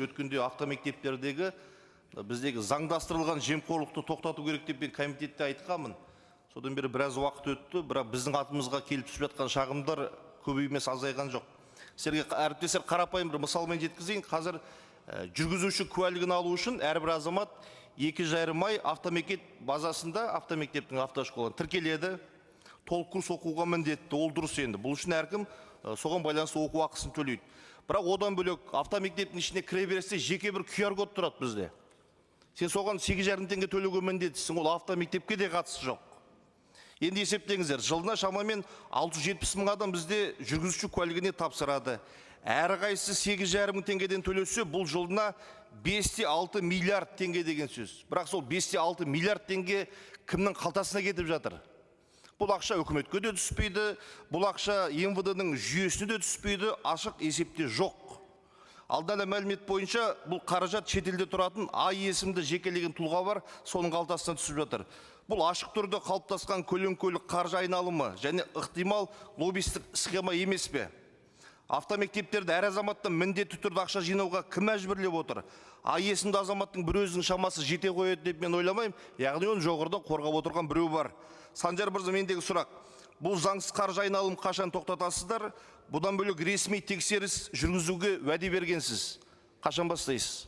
Өткенде автомектептердегі біздегі заңдастырылған жемқорлықты тоқтату керек деп мен комитетте айтқанмын. Содан бері біраз уақыт өтті, бірақ біздің атымызға келіп түсіп жатқан шағымдар көп емес, азайған жоқ. Сіздерге, әріптестер, қарапайым бір мысалмен жеткізейін. Қазір жүргізуші куәлігін алу үшін әрбір азамат 2,5 ай автомектеп базасында, автомектептің, автошкола тіркеледі, толық курс оқуға міндетті. Ол дұрыс енді. Бұл үшін әркім соған байланысты оқу ақысын төлейді. Бірақ одан бөлек, автомектептің ішіне кіре берісте жеке бір QR код тұрады бізде. Сен соған 8,5 теңге төлеуге міндеттісің. Ол автомектепке де қатысы жоқ. Енді есептеңіздер, жылына шамамен 670 мың адам бізде жүргізуші куәлігіне тапсырады. Әрқайсысы 8,5 мың теңгеден төлесе, бұл жылына 5,6 миллиард теңге деген сөз. Бірақ сол 5,6 миллиард теңге кімнің қалтасына кетіп жатыр? Бұл ақша үкіметке де түспейді, бұл ақша МВД ның жүйесіне де түспейді, ашық есепте жоқ. Алдын ала мәлімет бойынша, бұл қаражат шетелде тұратын А есімді жекелеген тұлға бар, соның қалтасына түсіп жатыр. Бұл ашық түрде қалыптасқан көлеңкелі қаржы айналымы және ықтимал лоббистік схема емес пе? Автомектептерді әр азаматтан міндетті түрде ақша жинауға кім мәжбүрлеп отыр? А есімді азаматтың бір өзінің шамасы жете қояды деп мен ойламаймын, яғни оны жоғарыдан қорғап отырған біреу бар. Санжар мырза, мендегі сұрақ: бұл заңсыз қаржы айналымын қашан тоқтатасыздар? Бұдан бөлек, ресми тексеріс жүргізуге уәде бергенсіз, қашан бастайсыз?